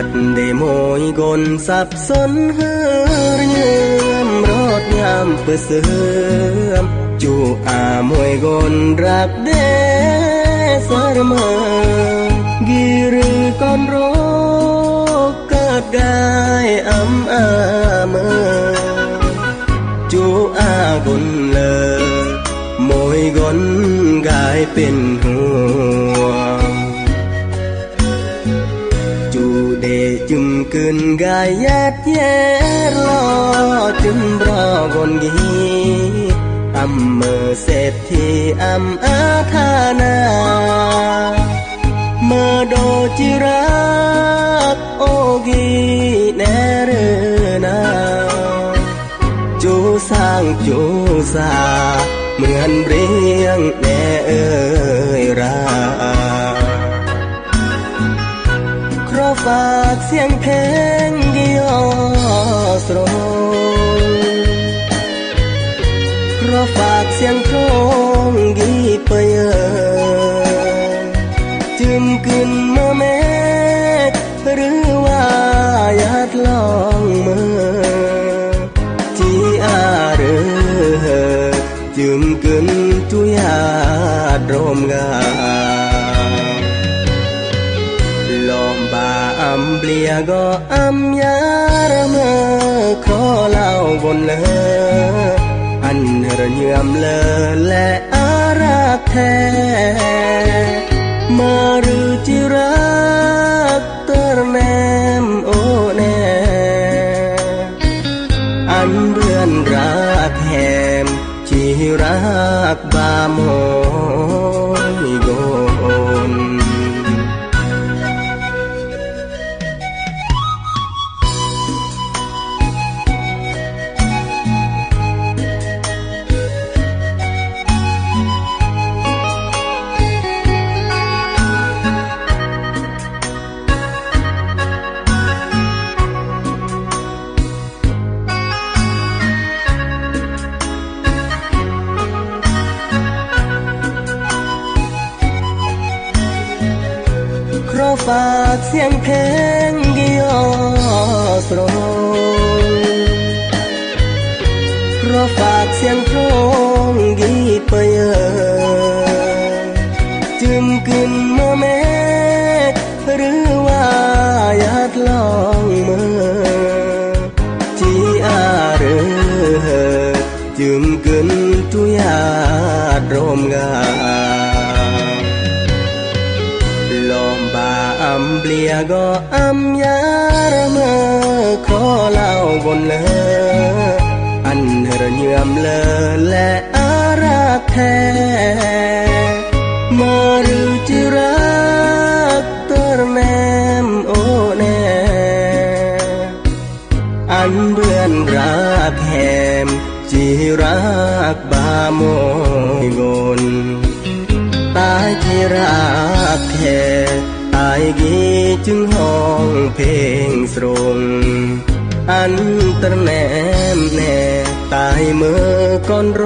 ດເດໂມຍກົນສັບສົນເຮີເຫຍື້ອມ ຣອດຍາມປະເສີມ ຈູອາໂມຍກົນຣັກເດເສີເມີ ກີລືກ່ອນໂຣກ ເກີດກາຍອຳອາເມີ ຈູອາກົນເລີ ໂມຍກົນກາຍເປັນຫ່ວງ ຈູເດຈຶມກຶນກາຍຍາດແຍດ ລໍຈຶມລໍກົນກີ ອຳເມີເສດ ທີ່ອຳອາທານາ ເມີໂດຈິຣັກໂອກີແນເຣນາ ຈູສາງຈູສາ ເໝືອນເບຣຽງແນເອີຍຣາ ຂໍຝາກສຽງເພງກີຍໍສໂຣງ ຂໍຝາກສຽງໂຄງກີປະເຍີ້ງ ຈຶມກຶນເມີແມກ ຫຼືວ່າຍາດລອງເມີ ຈີອາເຣີ ຈຶມກຶນຈູຍາດໂຣມກາ ລອມບາອຳເບລຍກໍອຳຍາເຣີເມີ ຂໍລາວບົນເລີ ອັນເຮີເຍື້ອມເລີແລະອາຣັກແທ້ ມາລືຈິຣັກເຕີຣແນມໂອແນ ອັນເບືອນຣັກແຮມ ຈີຮັກບາໂມຍກົນ. ຂໍຝາກສຽງເພງກີຍໍສໂຣງ ຂໍຝາກສຽງໂຄງກີປະເຍີ້ງ ຈຶມກຶນເມີແມກ ຫຼືວ່າຍາດລອງເມີ ຈີອາເຣີ ຈຶມກຶນຈູຍາດໂຣມກາ ລອມບາອຳເບລຍກໍອຳຍາເຣີເມີ ຂໍລາວບົນເລີ ອັນເຮີເຍື້ອມເລີແລະອາຣັກແທ້ ມາລືຈິຣັກເຕີຣແນມໂອແນ ອັນເບືອນຣັກແຮມ ຈີຮັກບາໂມຍກົນ ຕາຍຈີຮັກແທ້ ຕາຍກີຈຶ່ງຮ້ອງເພງສຣົງ ອັນເຕີຣແນມແນ່ ຕາຍເມີກ່ອນໂຣ